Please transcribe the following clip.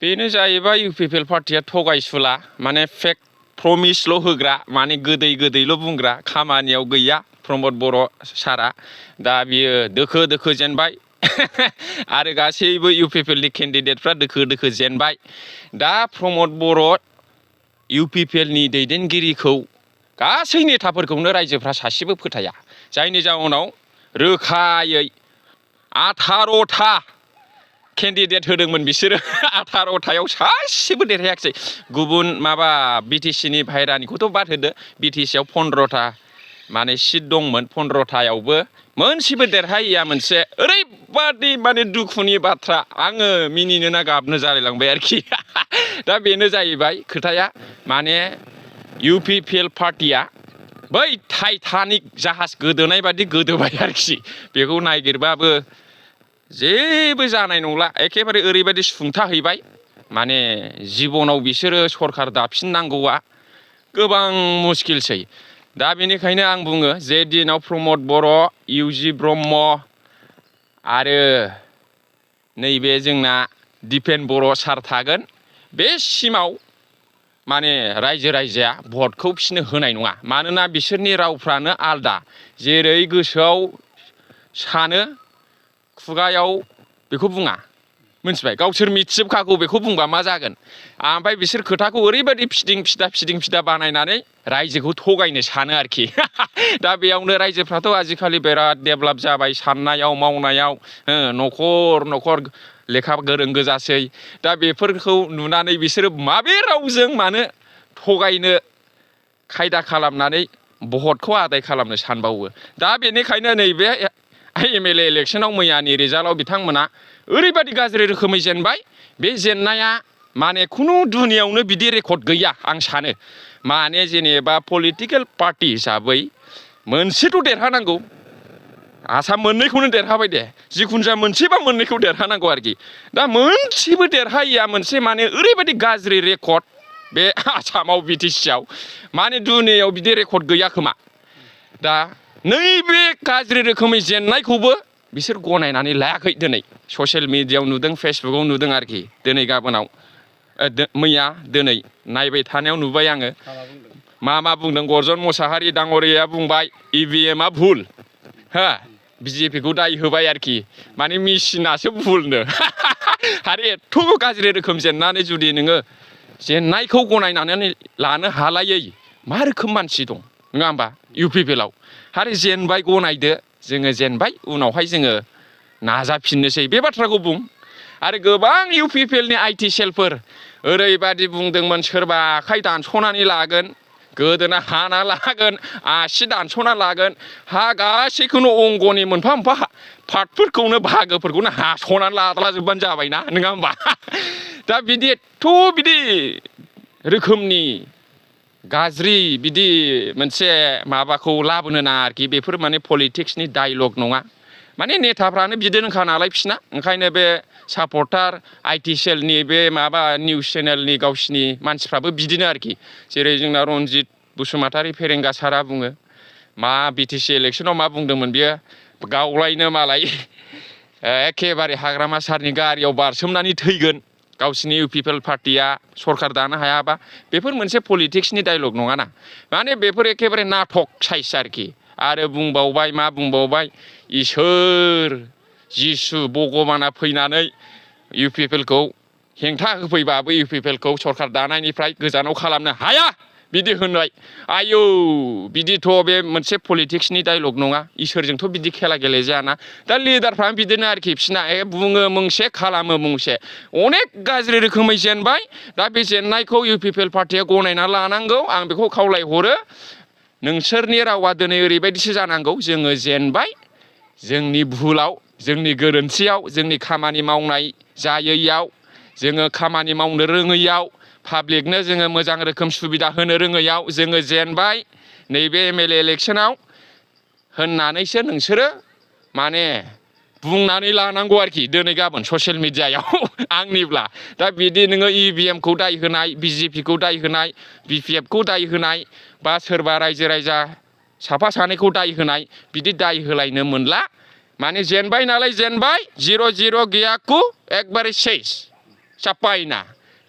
बेनो जाहैबाय इउपिपिएल पार्टिया थगायसुला माने फेक प्रमिसल' होग्रा माने गोदैल' बुंग्रा खामानियाव गैया प्रमद बर' सारा दा बियो दोखो दोखो जेनबाय आरो गासैबो इउपिपिएलनि केन्डिडेटफ्रा दोखो जेनबाय दा प्रमद बर' इउपिपिएलनि दैदेनगिरिखौ गासै नेताफोरखौनो रायजोफ्रा सासेबो फोथाया जायनि जाउनाव रोखायै 18था केन्डिडेट होदोंमोन बिसोरो 18थायाव सासेबो देरहायाखिसै गुबुन माबा बिटिसिनि बाहेरानिखौथ' बाद होदो बिटिसियाव 15था माने सिट दंमोन 15थायावबो मोनसेबो देरहायैया मोनसे ओरैबादि माने दुखुनि बाथ्रा आङो मिनिनो ना गाबनो जालायलांबाय आरोखि दा बेनो जाहैबाय खोथाया माने इउपिपिएल पार्टिया बै टाइटानिक जाहाज गोदोनाय बादि गोदोबाय आरोखि बेखौ नागिरबाबो जेबो जानाय नंला एखेबारे ओरैबायदि सुंथाहैबाय माने जिबनाव बिसोरो सरखार दाफिननांगौआ गोबां मुस्किलसै दा बेनिखायनो आं बुङो जे दिनाव प्रमद बर' इउजि ब्रह्म आरो नैबे जोंना दिपेन बर' सार थागोन बे सिमाव माने रायजोआ भटखौ बिसोरनो होनाय नङा मानोना बिसोरनि रावफ्रानो आलदा जेरै गोसोआव सानो खुगायाव बेखौ बुङा मिथिबाय गावसोर मिथिजोबखागौ बेखौ बुंबा मा जागोन ओमफ्राय बिसोर खोथाखौ ओरैबायदि फिदिं फिदा बानायनानै रायजोखौ थगायनो सानो आरोखि दा बेयावनो रायजोफ्राथ' आजिखालि बिराद डेभेलप जाबाय साननायाव मावनायाव न'खर लेखा गोरों गोजासै दा बेफोरखौ नुनानै बिसोरो माबे रावजों मानो थगायनो खायदा खालामनानै भटखौ आदाय खालामनो सानबावो दा बेनिखायनो नैबे एमएलए इलेक्सनाव मैयानि रिजाल्टआव बिथांमोना ओरैबादि गाज्रि रोखोमै जेनबाय बे जेननाया माने खुनु दुनियावनो बिदि रेकर्ड गैया आं सानो माने जेनेबा पलिटिकेल पार्टि हिसाबै मोनसेथ' देरहानांगौ आसाम मोननैखौनो देरहाबाय दे जिखुनु जाया मोनसेबा मोननैखौ देरहानांगौ आरोखि दा मोनसेबो देरहायैया मोनसे माने ओरैबायदि गाज्रि रेकर्ड बे आसामाव बिटिसिआव माने दुनियायाव बिदि रेकर्ड गैया खोमा दा नैबे गाज्रि रोखोमै जेननायखौबो बिसोर गनायनानै लायाखै दिनै ससियेल मिडियायाव नुदों फेसबुकआव नुदों आरोखि दिनै गाबोनाव मैया दिनै नायबाय थानायाव नुबाय आङो मा बुंदों गर्जन मोसाहारि दाङ'रिया बुंबाय इभिएमआ भुल हो बिजेपिखौ दाय होबाय आरोखि माने मेसिनासो भुलनो आरो एथ' गाज्रि रोखोम जेननानै जुदि नोङो जेननायखौ गनायनानै लानो हालायै मा रोखोम मानसि दं नङा होमबा इउपिपिएलआव आरो जेनबाय गनायदो जोङो जेनबाय उनावहाय जोङो नाजाफिननोसै बे बाथ्राखौ बुं आरो गोबां इउपिपिएलनि आइटि सेलफोर ओरैबादि बुंदोंमोन सोरबा आखाइ दानस'नानै लागोन गोदोना हाना लागोन आसि दानस'ना लागोन हा गासैखौनो अंगनि मोनफा पार्टफोरखौनो बाहागोफोरखौनो हास'नानै लाद्लाजोबबानो जाबायना नङा होमबा दा बिदि एथ' बिदि रोखोमनि गाज्रि बिदि मोनसे माबाखौ लाबोनो नाङा आरोखि बेफोर माने पलिटिक्सनि डायलग नङा माने नेताफ्रानो बिदिनोखा नालाय बिसिना ओंखायनो बे सापर्टार आइटि सेलनि बे माबा निउस चेनेलनि गावसिनि मानसिफ्राबो बिदिनो आरोखि जेरै जोंना रनजित बसुमतारी फेरेंगा सारा बुङो मा बिटिसि इलेक्सनाव मा बुंदोंमोन बियो गावलायनो मालाय एखेबारे हाग्रामा सारनि गारियाव बारसोमनानै थैगोन गावसिनि इउपिपिएल पार्टिया सरखार दानो हायाबा बेफोर मोनसे पलिटिक्सनि डायलग नङाना माने बेफोर एखेबारे नाटक साइज आरोखि आरो बुंबावबाय मा बुंबावबाय इसोर जिसु भगबाना फैनानै इउपिपिएलखौ हेंथा होफैबाबो इउपिपिएलखौ सरखार दानायनिफ्राय गोजानाव खालामनो हाया बिदि होनबाय आयौ बिदिथ' बे मोनसे पलिटिक्सनि डायलग नङा इसोरजोंथ' बिदि खेला गेलेजायाना दा लिडारफ्रानो बिदिनो आरोखि बिसिना बुङो मोनसे खालामो मोनसे अनेक गाज्रि रोखोमै जेनबाय दा बे जेननायखौ इउपिपिएल पार्टिया गनायना लानांगौ आं बेखौ खावलायहरो नोंसोरनि रावा दिनै ओरैबायदिसो जानांगौ जोङो जेनबाय जोंनि भुलाव जोंनि गोरोन्थियाव जोंनि खामानि मावनाय जायैयाव जोङो खामानि मावनो रोङैयाव पाब्लिकनो जोङो मोजां रोखोम सुबिदा होनो रोङैयाव जोङो जेनबाय नैबे एमएलए इलेक्सनाव होननानैसो नोंसोरो माने बुंनानै लानांगौ आरोखि दिनै गाबोन ससियेल मिडियायाव आंनिब्ला दा बिदि नोङो इभिएमखौ दाय होनाय बिजेपिखौ दाय होनाय बिपिएफखौ दाय होनाय बा सोरबा रायजो राजा साफा सानैखौ दाय होनाय बिदि दाय होलायनो मोनला माने जेनबाय नालाय जेनबाय 0-0 गैयाकु एकबारे सेस चापायना